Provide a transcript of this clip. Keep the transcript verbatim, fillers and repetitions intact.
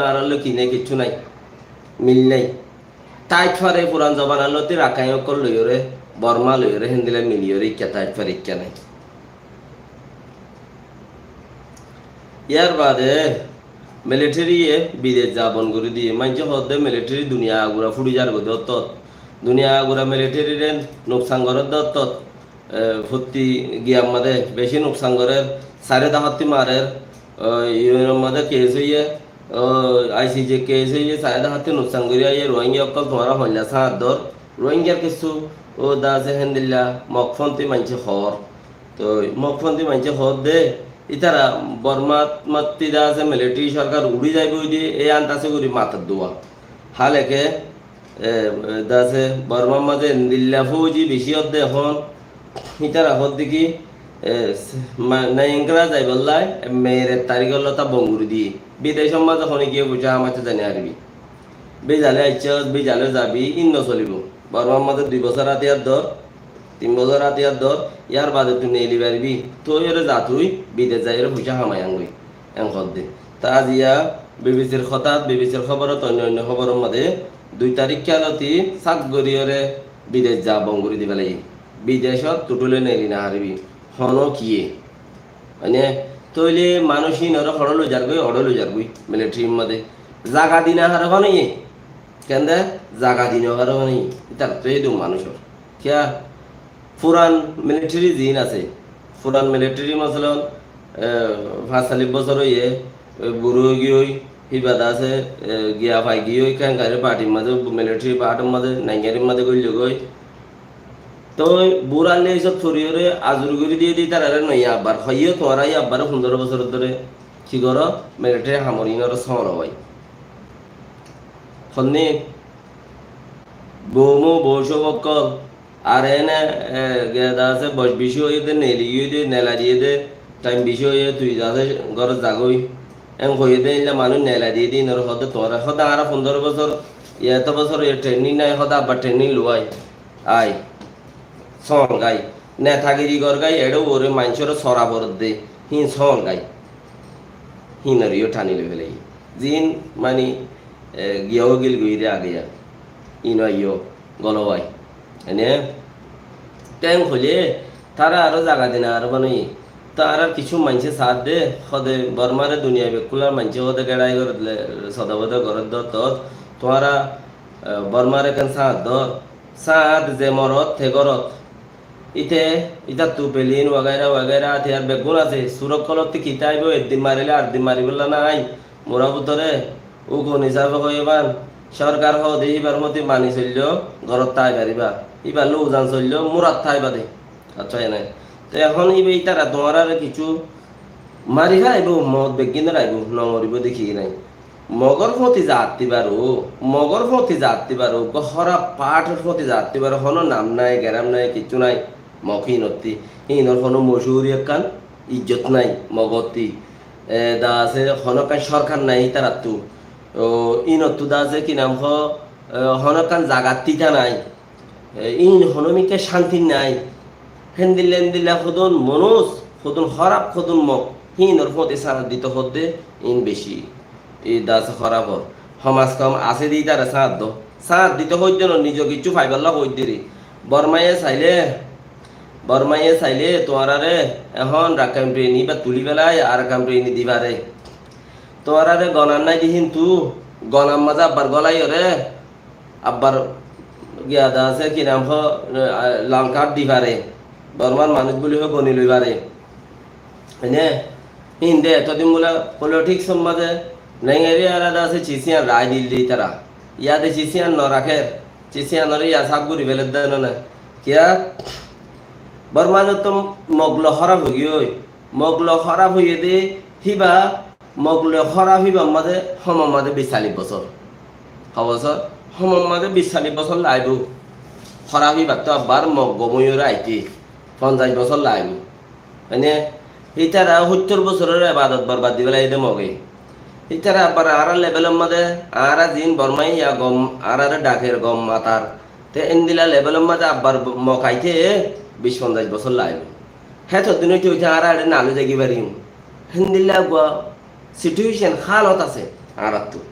añárar lói ki nái, kiccú nái, mil nái. Táit fare furan zobanar lóti Rakkain ókkol loiyóre, Borma loiyóre, héndilla miliyóre ikká táit fare, ikká nái. Yar baade militariye bidec za bon gorí diye. Maincé hoódde militari duniya agura fúri zargói de ottót. Duniya agura militarire nuksan gorédde ottót. E, fottí giyar mazé beci nuksan gorér, sairó dahottí marer, e, U N or mazé kes óiye, e, I C J kes óiye, sairó dahottí nuksan gorí aiyé, Rohingya ókkol tuáñra hoilla sáñt dór, Rohingyar kissú, ó, de asé héndilla Mokfonti maincé hoór. Toi Mokfonti maincé hoódde, ítara Bormat matti de asé militari sorkar uçí zaibói de, e andase gorí matar dua. Háleke, e, e, de asé, Bormar mazé endilla fóuji beci ódde ehón, ítara hoódde ki, e, s-, ma-, Nayangra zaibolla, e, Meyer tarík ollóta bon gorí diye. Bidecor mazé hone giyé fuicá hamaitó zai no faribi. Bizale aiccós, bizale zabi, ín no solibo. Bormar mazé dui bosór átiyar dór, tin bosór átiyar dór, yar baade tui neeli faribi. Tói ore za tui, bidec zaiyóre fuicá hamai angói. En hoódde. Te aziya B B C r hotát, B B C r hóborot, oinno oinno hóboror mazé dui tarík kiyá lóti sák goríyore bidec za bon gorí di félaiye. Bidecót tuthule neeli no faribi. Honó kiyé? Mane, tóile manúic híinore hoçé loi zargói, hoçé loi zargói, militarir mazé. Zaga di no fare honé iye. Kende zaga di no fare honé iye. Ítar to edún manúicor. Kiyá? Furan militari ziín asé, furan militari, masalan, e, fañs sallic bosór óiye, e, buró ói giyói, híba de asé, e, giya fai giyói, kenkari partir mazé, militari partir mazé, Naingarir mazé goillói. Toi burar leisot foriyóre azur gorí diyé de ítarare noiya abbar. Hoiyé tuáñra yó abbare fundoro bosór dóre ki goró, militari hamor, ínoré sóñro bái. Honni bou mou bou cóu ókkol, ar ene, e, geda asé, boc beci óiye de, neli giyói de, nela diyé de, thaim beci óiye, tui de asé górot zagói. En hoiyé de, éilla manúic nela diyé de, ínoré hoódde tuáñra. Hoódde añára fundoro bosór, eto bosór e training nái, hoódde abbar training luwai. Ai, sóñr gái. Netagiri gor gái, eçé uore maincóre sora foredde. Híin sóñr gái. Híinoré yó thani loi félaiye. Ziín mani, e, giya ógil goiré age ya. Íin aiyó, golo wai. Ene, teng hoilé, tará aró zaga dina aró banaiye. Tarár kissú maincé saádde, hóde Bormáre duniyai bekkúlar maincé hóde geçai gorédde, soda boda gorédde ottót, tuáñra, e, Bormáre ekkán sáñt dór, sáñt ze morot, te górot. Íte, ítattu pelin, wagaira, wagaira, átiyar beggún asé, sur ókkolótti kitá aibó, eddin marilé areddin maribólla nái, mura bútore, Ukun hísafe hoiyé bán, sorkar hoóde íbar moti mani soilló, górot tái faribá. Íbar lóuzan soilló, múrat tái bade. Accá, ene. Te ehón íba ítara tuáñráre kissú mari félaibo, mot beggúnor aibó, no moribó de ki nai. Mogor fóti zaatti baro, mogor fóti zaatti baro, uggwá hóraf partor fóti zaatti baro, honó nam nai, geram nai, kissú nai. Mog híinotti, híinor honó mocuwuri ekkán ijjot nái mogotti. E, da asé, honó ekkán sorkar nái ítarattú. O, híinottu da asé, ki nam hoó, e, honó ekkán zagat tita nái. E, híin honó mikká cánti nái. Héndilla héndilla hodún monúic, hodún hóraf, hodún mog, híinor fóti sáñt dito hoódde, híin beci. Ín da asé hóraf or. Hom az kom asé de ítare sáñt do. Sáñt dito hoóidde no, nize kissú faibálla hoóidde re. Bormáye sailé, Bormáye sailé tuáñráre ehón Rakkain Prini íba tulí félai, Arakan Prini di fare. Tuáñráre gonar nái de híntu, gonar mazé abbar golaiyóre, abbar giya da asé, ki nam hoó, e, lal kard di fare. Bormár manúic buli hoó goni loi fare. Ene, híinde etodin bóle politics or mazé Naingarí ara da asé, cisiyan rai dil de ítara. Yade cisiyan no rakér, cisiyanore ya saf gori félede none. Kiyá? Bormá zottó mog loi hóraf ói giyói, mog loi hóraf óiye de híba, mog loi hóraf híbar mazé, homor mazé bic sallic bosór. Ho bosór? Homor mazé bic sallic bosór laibo. Hóraf híbattú abbar mog gom óiyore aite fonzaic bosór laibo. Mane, ítara hóttor bosóror ebadot borbad di félaiye de moge. Ítara abbar añárar levelor mazé, añára ziín Bormaiya gom, añárare dhaker gom matar. Te endilla levelor mazé abbar mog aite bic fonzaic bosór laibo. Hétoddin óite óite añára eçé naloi zaigói farim. Héndilla uggwá situation hálot asé. añárattú.